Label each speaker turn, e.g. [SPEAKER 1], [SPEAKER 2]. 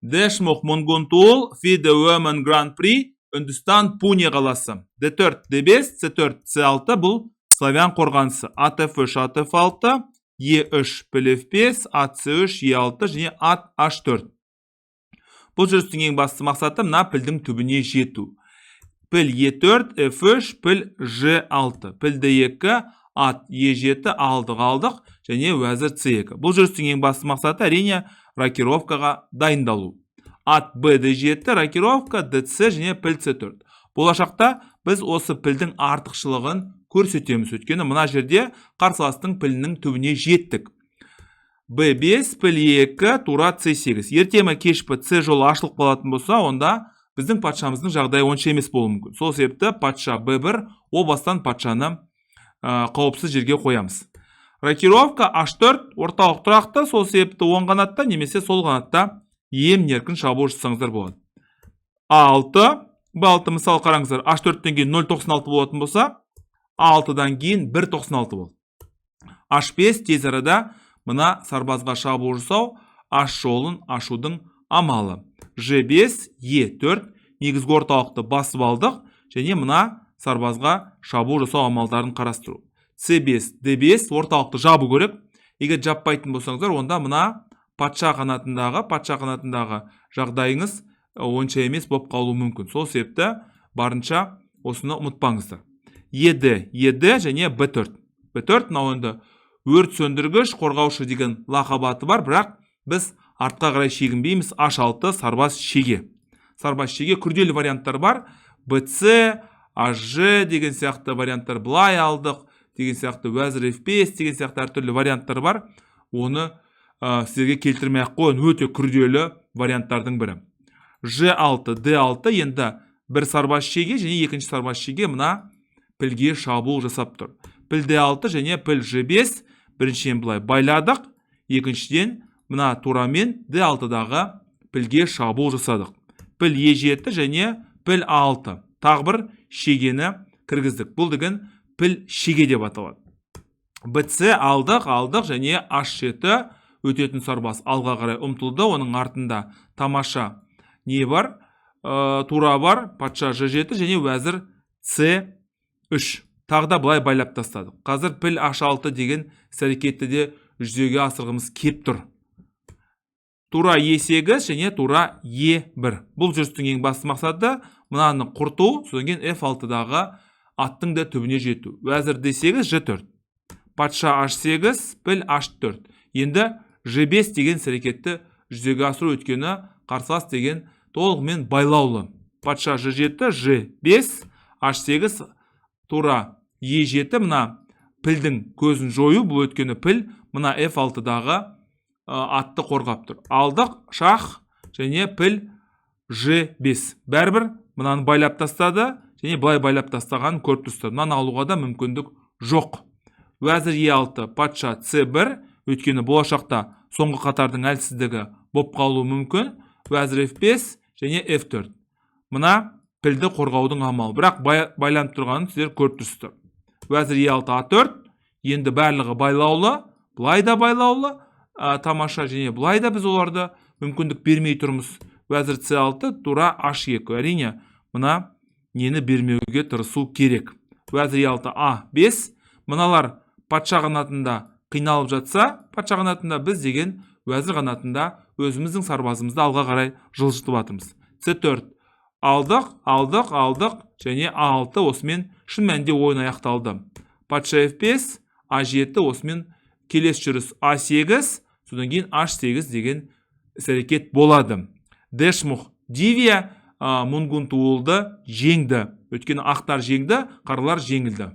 [SPEAKER 1] Дэшмух Мунгунтуул, ФИДЕ Women Grand Prix, Үндістан, Пуне қаласы. D4, D5, C4, C6, бұл славян қорғанысы. Ат F3, ат F6, E3, піл F5, ат C3, E6 және ат H4. Бұл жүрістің ең басты мақсаты — мына пілдің түбіне жету. Піл E4, F3, піл G6, піл D2, ат E7, алдық, алдық және уәзір C2. Бұл жүрістің ең басты мақсаты, әрине, рокировкаға дайындалу. Ат B D7, рокировка, DC және піл C4. Болашақта біз осы пілдің артықшылығын көрсетеміз, өйткені мына жерде қарсыластың пілінің түбіне жеттік. B5, піл E2, тура C8. Ерте ме, кеш пе C жолы ашылып қалатын болса, онда біздің патшамыздың жағдайы онша емес болуы мүмкін. Сол себепті патша B1, о бастан патшаны қауіпсіз жерге қоямыз. Рокировка, H4, орталық тұрақты, сол себепті оң қанатта немесе сол қанатта емін еркін шабуыл жасасаңыздар болады. A6, B6, мысалы, қараңыздар, H4-тен кейін 0.96 болатын болса, A6-дан кейін 1.96 болды. H5, тез арада мына сарбазға шабуыл жасау, H жолын ашудың амалы. G5, E4, негізгі орталықты басып алдық және мына сарбазға шабуыл жасау амалдарын қарастыру. C5, D5, орталықты жабу керек. Егер жаппайтын болсаңыздар, онда мына патша қанатындағы жағдайыңыз онша емес болып қалуы мүмкін. Сол себепті барынша осыны ұмытпаңыздар. ЕД, ЕД және Б4. Б4 мынау енді өрт сөндіргіш қорғаушы деген лақап аты бар, бірақ біз артқа қарай шегінбейміз. H6, сарбаз шеге. Сарбаз шеге, күрделі варианттар бар. BC, HG деген сияқты варианттар, былай алдық деген сияқты, уәзір F5 деген сияқты әртүрлі варианттар бар. Оны сіздерге келтірмей ақ қояйын, өте күрделі варианттардың бірі. Ж6, Д6, енді бір сарбаз шеге және екінші сарбаз шеге, мына пілге шабуыл жасап тұр. Піл Д6 және піл Ж5, біріншіден, былай байладық, екіншіден, мына турамен Д6-дағы пілге шабуыл жасадық. Піл Е7 және піл А6, тағы бір шегені кіргіздік. Бұл деген піл шеге деп аталады. БЦ, алдық, алдық және H7, өтетін сарбаз алға қарай ұмтылды. Оның артында тамаша не бар? Тура бар, патша Ж7 және уәзір С3. Тағы да былай байлап тастадық. Қазір піл H6 деген іс әрекетті де жүзеге асырғымыз кеп тұр. Тура Е8 және тура Е1. Бұл жүрістің ең басты мақсаты — мынаны құрту, содан кейін F6-дағы аттың да түбіне жету. Уәзір D8, Ж4. Патша H8, піл H4. Енді Ж5 деген іс әрекетті жүзеге асыру, өйткені қарсылас деген толығымен байлаулы. Патша Ж7, Ж5, H8, тура Е7, мына пілдің көзін жою бұл, өйткені піл мына F6-дағы атты қорғап тұр. Алдық, шах және піл Ж5. Бәрібір мынаны байлап тастады және былай байлап тастағанын көріп тұрсыздар. Мынаны алуға да мүмкіндік жоқ. Уәзір Е6, патша С1, өйткені болашақта соңғы қатардың әлсіздігі болып қалуы мүмкін. Уәзір F5 және F4. Мына пілді қорғаудың амалы. Бірақ байланып тұрғанын сіздер көріп тұрсыздар. Уәзір Е6, А4, енді барлығы байлаулы, былай да байлаулы, тамаша, және былай да біз оларды мүмкіндік бермей тұрмыз. Уәзір С6, тура H2. Әрине, мына нені бермеуге тырысу керек. Уәзір Е6, А5, мыналар патша қанатында қиналып жатса, патша қанатында, біз деген уәзір қанатында өзіміздің сарбазымызды алға қарай жылжытып жатырмыз. С4, алдық, алдық, алдық және А6, осымен шын мәнінде ойын аяқталды. Патша F5, А7, осымен келесі жүріс А8, содан кейін H8 деген іс әрекет болады. Дэшмух Дивия Мунгунтуулды жеңді, өйткені ақтар жеңді, қаралар жеңілді.